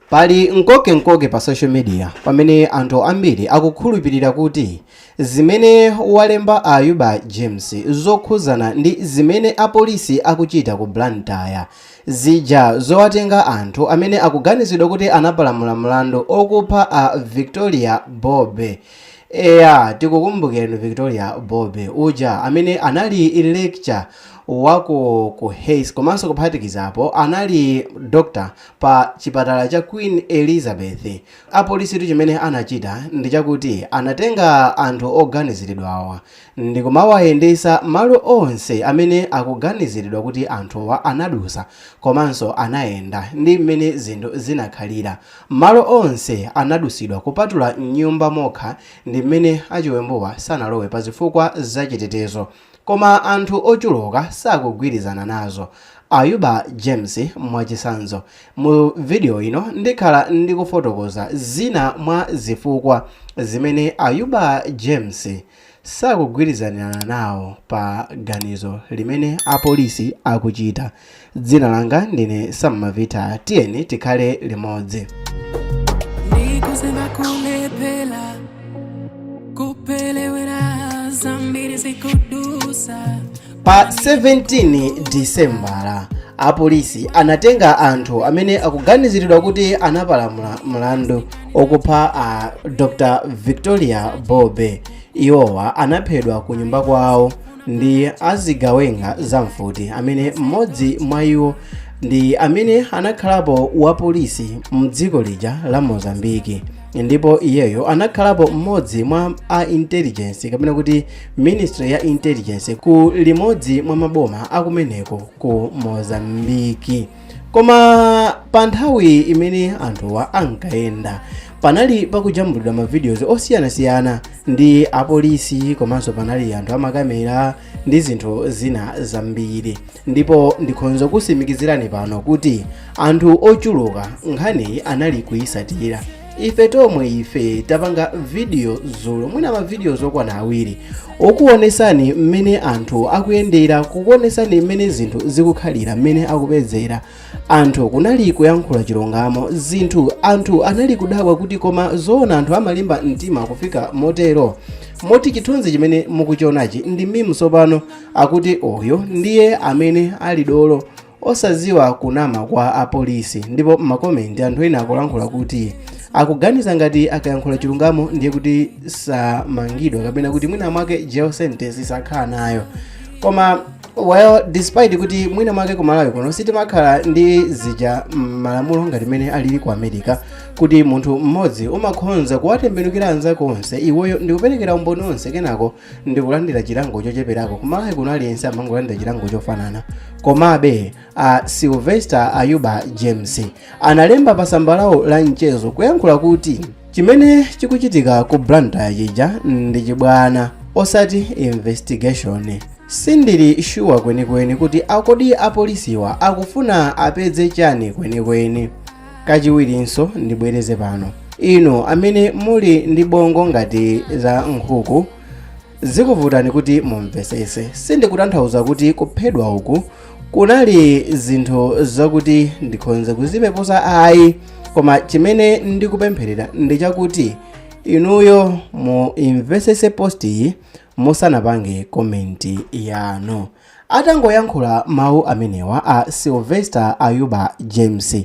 Pali mkokemkoke pa social media pamene anthu ambiri akukhulupirira kuti zimene walemba Ayuba James zokhuzana ndi zimene apolisi akuchita ku Blantyre zija zowatenga anthu amene akuganizidwa kuti anapalamula mlandu okupha a Victoria Bobe. Eya, tikukumbukireni Victoria Bobe uja amene anali lecturer waku ku Hayes komanso kuphatikizapo anali doctor pa chipatala cha Queen Elizabeth. Apolisitu chimene anachita ndi chakuti anatenga anthu oganiziridwawa ndi kumawayendesa malo onse amene akuganiziridwa kuti anthuwa anadusa komanso anayenda ndi mmene zinthu zinakhalira. Malo onse anadusidwa kupatula mnyumba mokha ndi mmene achiwembuwa sanalowe pa zifukwa zachitetezo. Koma anthu ochuluka sakugwirizana nazo. Ayuba James mwachisanzo, mu video ino ndikhala ndikufotokoza zina mwa zifukwa zimene Ayuba James sakugwirizana nawo pa ganizo limene apolisi akuchita. Dzina langa ndine Sammavita, tiyeni tikhale limodzi. Ndikuziva kulephera kupelewera zambiri zikudusa. Pa 17 Disembala apolisi anatenga anthu amene akuganiziridwa kuti anapalamula mlandu okupha a Dr Victoria Bobe. Iwowa anaphedwa ku nyumba kwawo ndi azigawenga zamfuti amene mmodzi mwa iwo ndi amene anakhalapo wa polisi mdziko lija la Mozambiki, ndipo iyeyo anakhalapo mmodzi mwa a intelligence kapena kuti ministry ya intelligence ku limodzi mwa maboma akumeneko ku Mozambiki. Koma pa nthawi imene anthuwa ankayenda panali pakujambulidwa ma videos osiyanasiyana ndi apolisi, komanso panali anthu amakamera ndi zinthu zina zambiri. Ndipo ndikhonza kusimikizirani pano kuti anthu ochuluka nkhaniyi anali kuyisatira. Ife tomwe ife tapanga video dzulo, mwina ma videos okwana awiri, okuonesani mmene anthu akuyendera, kukuonesani mmene zinthu zikukhalira, mmene akupezera anthu. Kunali kuyankhula chilungamo zinthu, anthu anali kudabwa kuti koma zoona anthu amalimba mtima kufika motero, moti chithunzi chimene mukuchionachi ndi meme tsopano, akuti uyu ndiye amene ali dolo osaziwa kunama kwa apolisi. Ndipo m'ma comment anthu ena akulankhula kuti akuganiza ngati akayankhula chilungamo ndiye kuti samangidwa kapena kuti mwina mwake jail sentence sakhala nayo. Koma well, despite kuti mwina mwake kumalawi kuno sitimakhala ndi zija malamulo ngati mmene alili ku America, kuti munthu mmodzi umakhonza kuwatembenukira anzako onse iweyo ndikuperekera umboni onse, kenako ndikulandira chilango chocheperako, kumalawi kuno aliyense amangolandira chilango chofanana. Komabe a Sylvester Ayuba James analemba pa tsamba lawo la mchezo kuyankhula kuti chimene chikuchitika ku Blantyre chija ndi chibwana, osati investigation. Sindili sure kwenikweni kuti akodi apolisiwa akufuna apeze chani kwenikweni. Kachiwirinso ndibwereze pano, inu amene muli ndi bongo ngati za nkhuku, zikuvutani kuti mumvesese. Sindikutanthauza kuti kuphedwa uku kunali zinthu zakuti ndikhonze kuzipepusa ayi, koma chimene ndikupempherera ndi chakuti inuyo muimvesese post iyi musanapange comment yanu. Atangoyankhula mawu amenewa a Sylvester Ayuba James,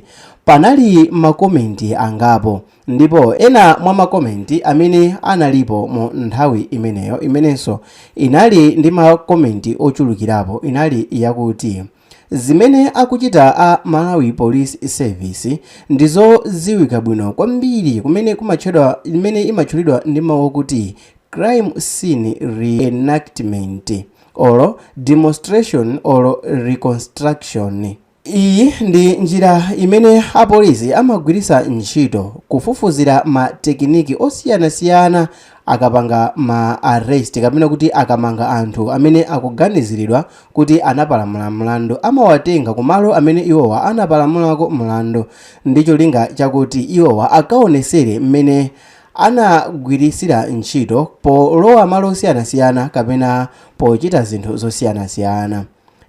panali ma comment angapo, ndipo ena mwa ma comment amene analipo mu nthawi imeneyo, imenenso inali ndi ma comment ochulukirapo, inali yakuti zimene akuchita a Malawi Police Service ndizodziwika bwino kwambiri, kumene kumatchedwa, imene imatchulidwa ndi mawu okuti crime scene reenactment or demonstration or reconstruction. Iyi ndi njira imene apolisi amagwiritsa ntchito kufufuzira ma technique osiyanasiyana akapanga ma arrest kapena kuti akamanga anthu amene akuganiziridwa kuti anapalamula mlandu. Amawatenga kumalo amene iwowa anapalamulako mlandu ndi cholinga chakuti iwowa akaonesere mmene anagwirisira ntchito polowa malo osiyanasiyana kapena pochita zinthu zosiyanasiyana.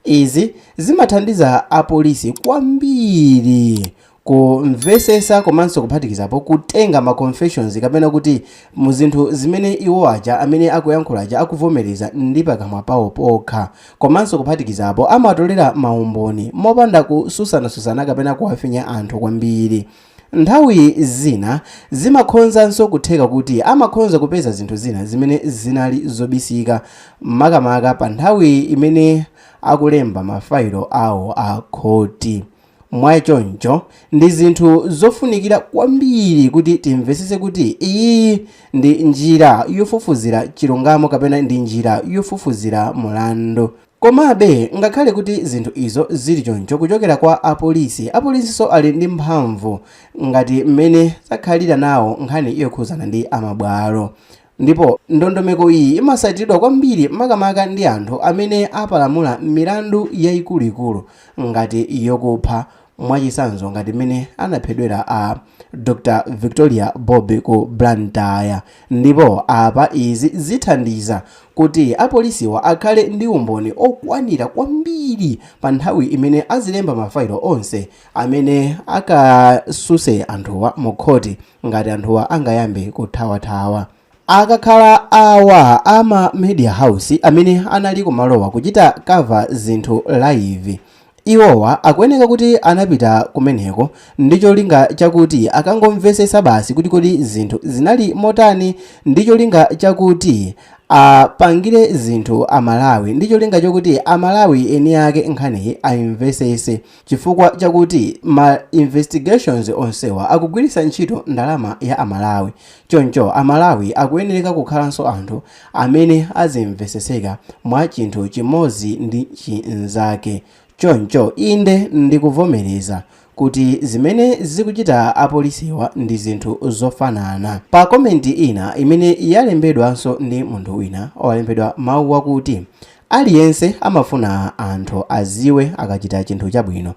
Izi zimathandiza apolisi kwambiri. Kumvesesa komanso kuphatikizapo kutenga ma confessions, kapena kuti mu zinthu zimene iwo aja amene akuyankhula aja akuvomereza ndi pakamwa pawo pokha, komanso kuphatikizapo amatolera maumboni mopanda kususanasusana kapena kuwafinya anthu kwambiri. Nthawi zina zimakhonzanso kutheka kuti amakhonza kupeza zinthu zina zimene zinali zobisika, makamaka pa nthawi imene akulemba mafailo awo a khoti. Mwachoncho ndi zinthu zofunikira kwambiri kuti timvesese kuti iyi ndi njira yofufuzira chilungamo kapena ndi njira yofufuzira mulandu. Komabe ngakhale kuti zinthu izo zili choncho, kuchokera kwa apolisi, apolisinso ali ndi mphamvu ngati mmene zakhalira nawo nkhani yokhuzana ndi amabwalo, ndipo ndondomeko iyi imasatiridwa kwambiri makamaka ndi anthu amene apalamula milandu yayikuluikulu ngati yokupha, mwachisanzo ngati mmene anaphedwera a Dr Victoria Bob ku Blantyre. Ndipo apa izi zithandiza kuti apolisiwa akhale ndi umboni okwanira kwambiri pa nthawi imene azilemba mafailo onse amene akasuse anthuwa mu khoti ngati anthuwa angayambe kuthawathawa. Akakhala awa ama media house amene anali kumalowa kuchita cover zinthu live, iwowa akuyeneka kuti anapita kumeneko ndi cholinga chakuti akangomvesesa basi kuti kodi zinthu zinali motani, ndi cholinga chakuti apangire zinthu Amalawi, ndi cholinga chokuti Amalawi eni ake nkhaniyi ayimvesese, chifukwa chakuti ma investigations onsewa akugwiritsa ntchito ndalama ya Amalawi. Choncho Amalawi akuyenereka kukhalanso anthu amene azimveseseka mwa chinthu chimodzi ndi chinzake. Choncho inde, ndikuvomereza kuti zimene zikuchita apolisiwa ndi zinthu zofanana. Pa comment ina imene yalembedwanso ndi munthu wina, walembedwa mawu akuti, "Aliyense amafuna anthu aziwe akachita chinthu chabwino.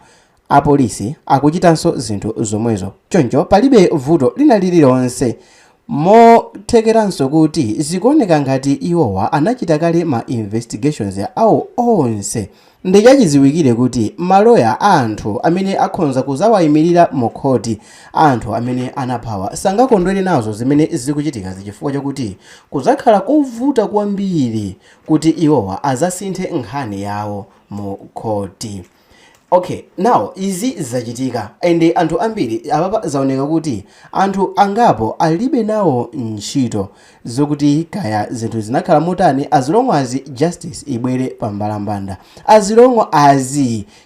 Apolisi akuchitanso zinthu zomwezo, choncho palibe vuto lina lililonse." Mothekeranso kuti zikuoneka ngati iwowa anachita kale ma investigations awo onse. Ndi chachidziwikire kuti maloya a anthu amene akhonza kuzawayimirira mu khoti anthu amene anaphawa sangakondwere nazo zimene zikuchitika, chifukwa chakuti kuzakhala kovuta kwambiri kuti iwowa azasinthe nkhani yawo mu khoti. Okay, now izi zachitika and anthu ambiri apapa zaoneka kuti anthu angapo alibe nawo ntchito zokuti kaya zinthu zinakhala motani, as long as justice ibwere pambalambanda, as long as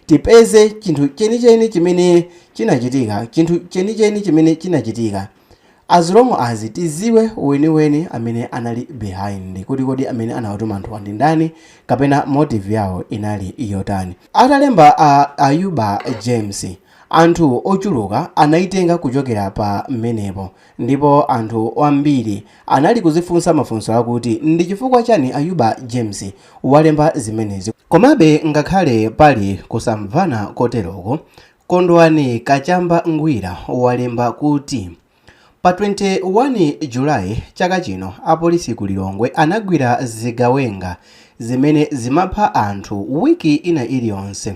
tipeze chinthu chenicheni chimene chinachitika, chinthu chenicheni chimene chinachitika, as long as tiziwe weniweni amene anali behind, kuti kodi amene anawatuma anthu ndi ndani kapena motive yawo inali yotani. Atalemba a Ayuba James, anthu ochuluka anayitenga kuchokera pa mmenepo, ndipo anthu ambiri anali kuzifunsa mafunso akuti ndi chifukwa chani Ayuba James walemba zimenezi. Komabe ngakhale pali kusamvana koteroko, Kondwani Kachamba Ngwira walemba kuti pa 21 Julayi chaka chino apolisi ku Lilongwe anagwira zigawenga zimene zimapha anthu wiki ina iliyonse.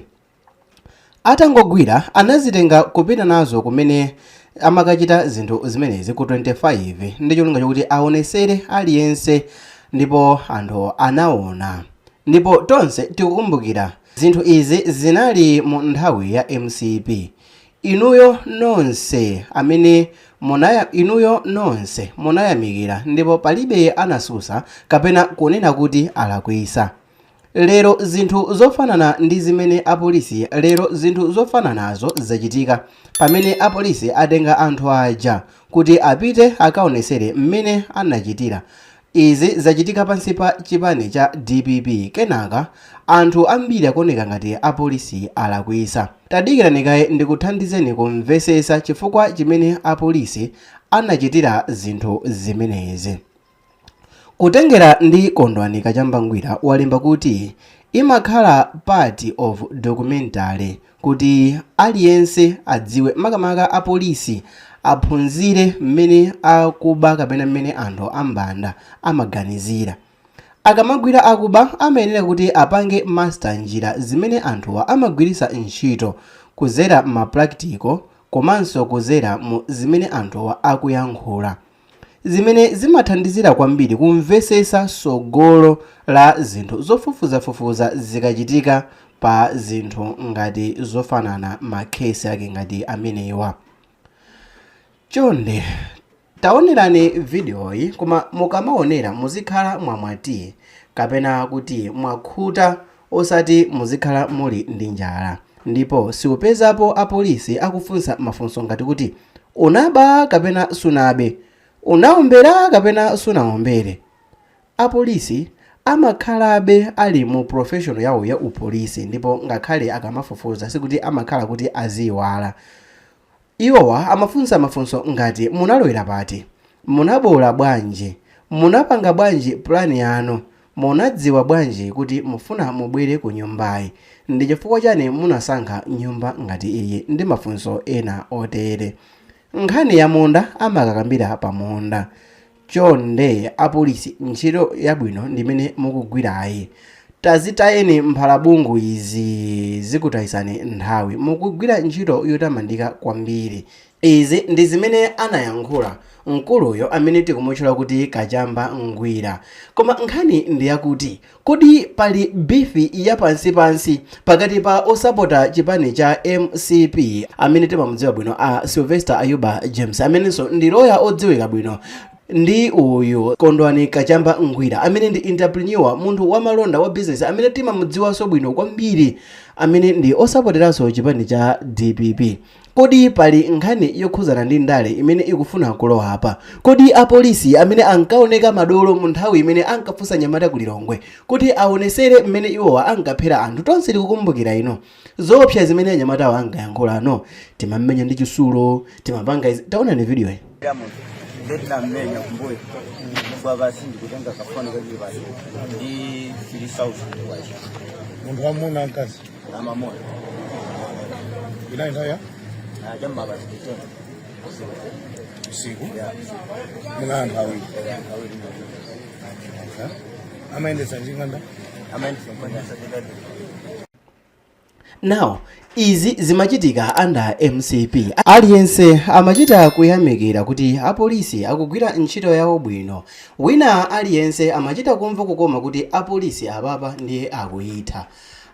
Atangogwira, anazitenga kupita nazo kumene amakachita zinthu zimenezi ku 25 ndi cholinga chokuti aonesere aliyense, ndipo anthu anaona. Ndipo tonse tikukumbukira zinthu izi zinali mu nthawi ya MCP. Inuyo nonse munayamikira ndipo palibe anasusa kapena kunena kuti alakwisa. Lero zinthu zofananazo zachitika pamene apolisi atenga anthu aja kuti apite akaonesere mmene anachitira. Izi zachitika pansi pa chipani cha DPP. Kenaka anthu ambiri akuoneka ngati apolisi alakwisa. Tadikirani kaye ndikuthandizeni kumvesesa chifukwa chimene apolisi anachitira zinthu zimenezi. Kutengera ndi Kondwani Kachambangwira, walemba kuti imakhala part of documentary kuti aliyense adziwe, makamaka apolisi aphunzire mmene akuba kapena mmene anthu ambanda amaganizira. Akamagwira akuba, amayenera kuti apange master njira zimene anthuwa amagwiritsa ntchito kuzera ma practical. Komanso kuzera mu zimene anthuwa akuyankhula, zimene zimathandizira kwambiri kumvesesa sogolo la zinthu zofufuzafufuza zikachitika pa zinthu ngati zofanana, makhesi ake ngati amenewa. Chonde taonerani vidiyoyi, koma mukamaonera muzikhala mwamwati kapena kuti mwakhuta, osati muzikhala muli ndi njala. Ndipo siupezapo apolisi akufunsa mafunso ngati kuti unaba kapena sunabe, unaombera kapena sunaombere. Apolisi amakhalabe ali mu profession yawo ya upolisi, ndipo ngakhale akamafufuza sikuti amakhala kuti aziyiwala. Iwowa amafunsa mafunso ngati munalowera pati, munabola bwanji, munapanga bwanji plan yanu, munadziwa bwanji kuti mufuna mubwere ku nyumbayi, ndi chifukwa chani munasankha nyumba ngati iyi, ndi mafunso ena otere. Nkhani ya munda amakakambira pa munda. Chonde apolisi, ntchito yabwino ndimene mukugwirayi. Tazitayeni mphalabungu izi zikutayisani nthawi. Mukugwira ntchito yotamandika kwambiri. Izi ndi zimene anayankhula mkuluyo amene tikumutchula kuti Kachamba Ngwira. Koma nkhani ndi yakuti, kodi pali beef ya pansipansi pakati pa osapota chipani cha MCP amene timamudziwa bwino a Sylvester Ayuba James, amenenso ndi loya odziwika bwino, ndi uyu Kondwani Kachamba Ngwira amene ndi entrepreneur, munthu wamalonda wa business amene timamudziwanso bwino kwambiri, amene ndi osapoteranso chipani cha DPP? Kodi pali nkhani yokhuzana ndi ndale imene ikufuna kulowa apa? Kodi apolisi amene ankaoneka madolo mu nthawi imene ankafunsa nyamata ku Lilongwe kuti aonesere mmene iwowa ankaphera anthu, tonse tikukumbukira ino zoopsa zimene anyamatawo ankayankhulano, "Timammenya ndi chisulo, timapanga izi"? Taonani video iyi. Diamond ndetinamenya kumbuyo kugwa pasi, ndikutenga kafoni kakili pasi ndi 3000 kwacha. Munthu wamuna, mkazi? Amamona. Inayi nthawi ya Cham'mapasi 10. Usiku? Muna anthu awiri? Awiri. Amayendetsa njinga? Amayendetsa njinga. Now izi zimachitika under MCP. Aliyense amachita kuyamikira kuti apolisi akugwira ntchito yawo bwino. Wina aliyense amachita kumva kukoma kuti apolisi apapa ndiye akuyitha.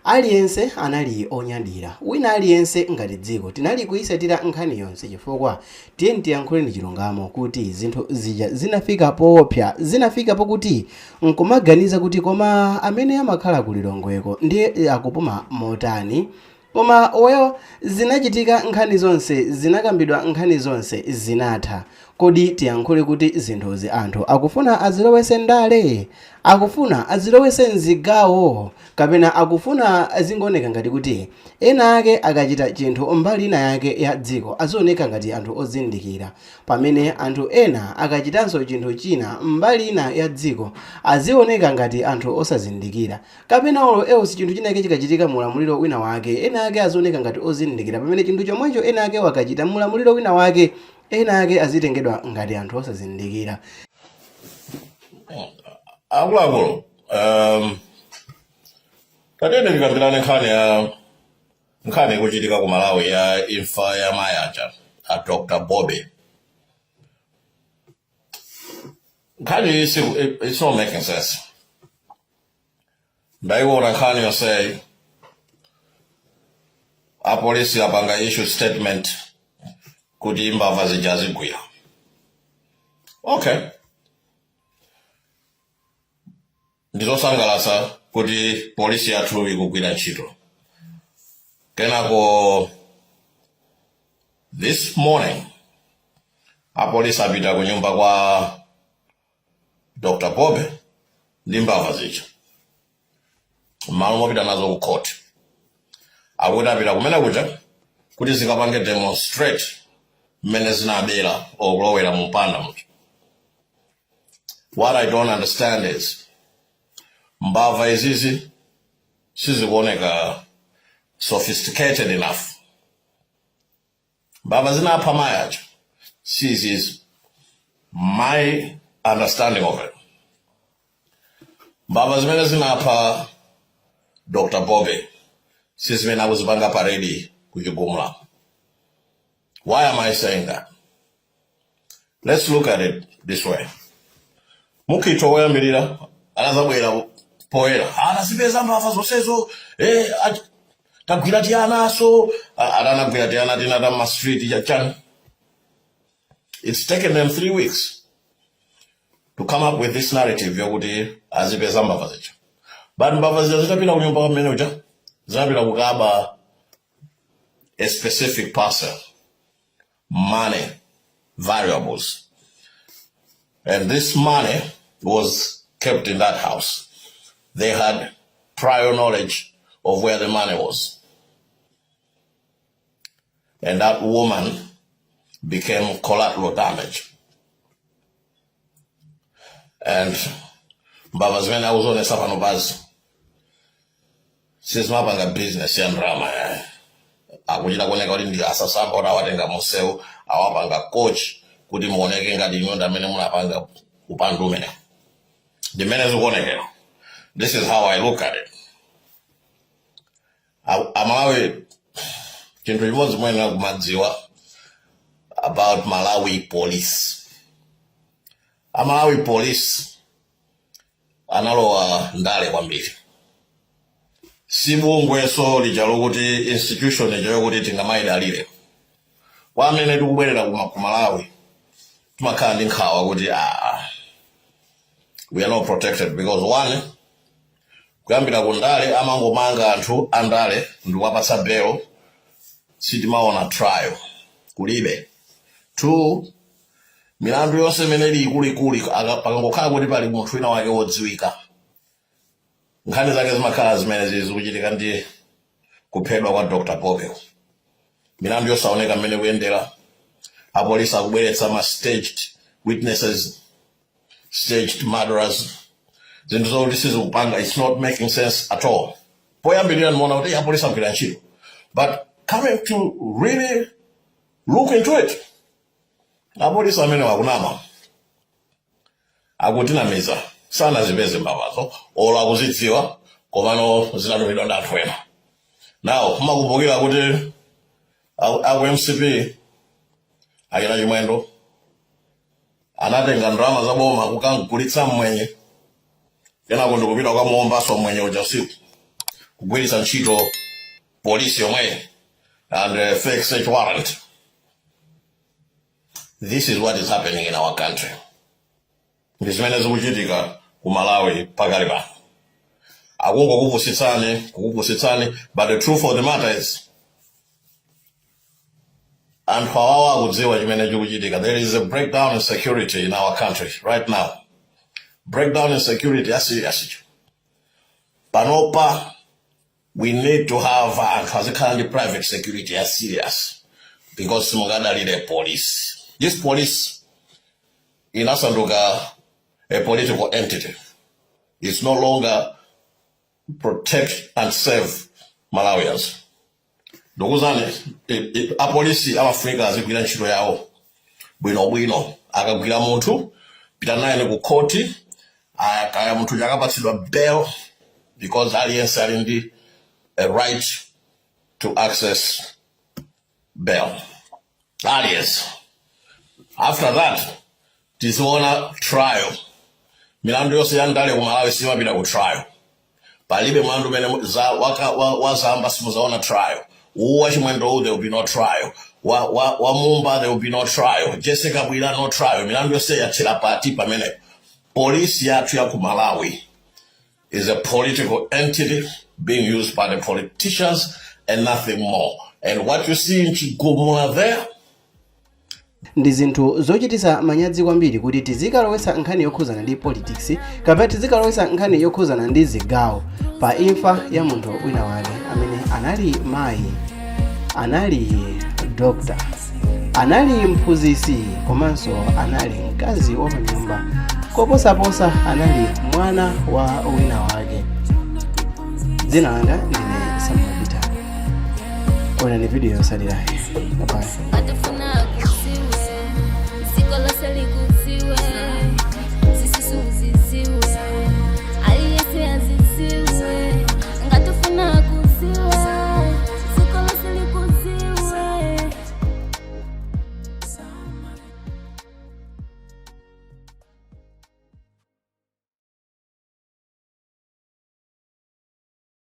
Aliyense anali onyadira. Wina aliyense ngati dziko tinali kuyisatira nkhani yonse, chifukwa tiye tiyankhuleni chilungamo kuti zinthu zija zinafika poopsa, zinafika pokuti nkumaganiza kuti koma amene amakhala ku Lilongweko ndiye akupuma motani? Koma well, zinachitika, nkhani zonse zinakambidwa, nkhani zonse zinatha. Kodi tiyankhule kuti zinthuzi anthu akufuna azilowese ndale, akufuna azilowese mzigawo, kapena akufuna azingooneka ngati kuti ena ake akachita chinthu mbali ina yake ya dziko azioneka ngati anthu ozindikira, pamene anthu ena akachitanso chinthu china mbali ina ya dziko azioneka ngati anthu osazindikira? Kapena olo else chinthu chinake chikachitika mulamuliro wina wake, ena ake azioneka ngati ozindikira, pamene chinthu chomwecho ena ake wakachita mulamuliro wina wake, ena ake azitengedwa ngati anthu osazindikira? Akuluakulu, tatene tikambirane nkhani ya nkhani ikuchitika ku Malawi ya imfa ya mayaja a Dr Bobe. Nkhani iyi it's not making sense. Ndaiona nkhani yonseyi. Apolisi apanga issue statement kuti mbava zija zigwira. Okay, ndizosangalatsa kuti polisi yathu ikugwira ntchito. Kenako this morning apolisi apita ku nyumba kwa Dr Bobe ndi mbava zija. Mmalo mopita nazo ku court, akuti apita kumene kuja kuti zikapange demonstrate mmene zinabera okulowera mu mpanda muja. What I don't understand is mbava izizi sizikuoneka sophisticated enough. Mbava zinapha mayaja sizizi, my understanding of it, mbava zimene zinapha Dr Bobe sizimene akuzipanga parade kuchigumula. Why am I saying that? Let's look at it this way. Mukhito woyambirira anazabwera poyera, anazipeza mbava zonsezo, tagwira tiyanaso, atanagwira tiyana tina ta mastreet chachani. It's taken them 3 weeks to come up with this narrative yokuti azipeza mbava zija, but mbava zija zitapita kunyumba kumene uja, zinapita kukaba a specific parcel, money, valuables, and this money was kept in that house. They had prior knowledge of where the money was, and that woman became collateral damage. And mbava zimene akuzionesa pano pazi sizimapanga business ya ndalama yayi. Akuchita kuoneka kuti ndi asasamba, kuti awatenga munsewu, awapanga coach kuti muoneke ngati inu ndi amene munapanga upandu umene. Ndimene zikuonekera. This is how I look at it. Amalawi, chinthu chimodzi muyenera kumadziwa about Malawi Police: Amalawi Police analowa ndale kwambiri. Si bungweso lija lokuti institution ija yokuti tingamayidalire. Kwa amene tikubwerera ku Malawi, timakhala ndi nkhawa kuti, ah, we are not protected, because one, kuyambira ku ndale, amangomanga anthu andale ndikuwapatsa bail, sitimaona trial, kulibe. Two, milandu yonse imene ili ikuluikulu, pakangokhala kuti pali munthu wina wake wodziwika, nkhani zake zimakhala zimene zili zikuchitika ndi kuphedwa kwa Dr. Pope, milandu yosaoneka mmene kuyendera. Apolisi akubweretsa ma staged witnesses, staged murderers, zinthu zokuti sizikupanga, it's not making sense at all. Poyambirira ndimaona kuti apolisi agwira ntchito, but coming to really look into it, apolisi amene wakunama, akutinamiza, sanazipeze mbavazo, olo akuzidziwa, komano zinatumidwa ndi anthu ena. Now mumakumbukira kuti aku MCP akina Chimwendo anatenga ndalama za boma kukagulitsa mmwenye, kenako ndikupita kukamuombanso mmwenye uja usiku, kugwiritsa ntchito polisi yomweyi and fake search warrant. This is what is happening in our country. Ndi zimene zikuchitika ku Malawi pakali pano. Akungokupusitsani, kukupusitsani, but the truth of the matter is anthu awawa akudziwa chimene chikuchitika. There is a breakdown in security in our country right now, breakdown in security ya serious. Panopa we need to have anthu azikhala ndi private security ya serious, because simungadalire police. This police inasanduka a political entity. It's no longer protect and serve Malawians. Ndikuzani, apolisi amafunika azigwira ntchito yawo bwinobwino. Akagwira munthu, pita naye ku khoti, kaya munthu chakapatsidwa bail, because aliyense ali ndi a right to access bail, aliyense. After that tiziona trial. Milandu yonse ya ndale ku Malawi simapita ku trial. Palibe mlandu umene wa Zamba simuzaona trial. Uwu wa Chimwendo, there will be no trial. Wa Mumba, there will be no trial. Jessica Bwira, no trial. Milandu yonse yathera pati pamenepo? Polisi yathu ya ku Malawi is a political entity being used by the politicians and nothing more. And what you see in Chigumula there Ndi zinthu zochititsa manyazi kwambiri kuti tizikalowetsa nkhani yokhuzana ndi politics kapena tizikalowetsa nkhani yokhuzana ndi zigawo pa imfa ya munthu wina wake amene anali mayi, anali doctor, anali mphunzitsi, komanso anali mkazi wa panyumba, koposaposa anali mwana wa wina wake. Dzina langa ndine Samuel Peter. Onani video yotsatirayi. Bye.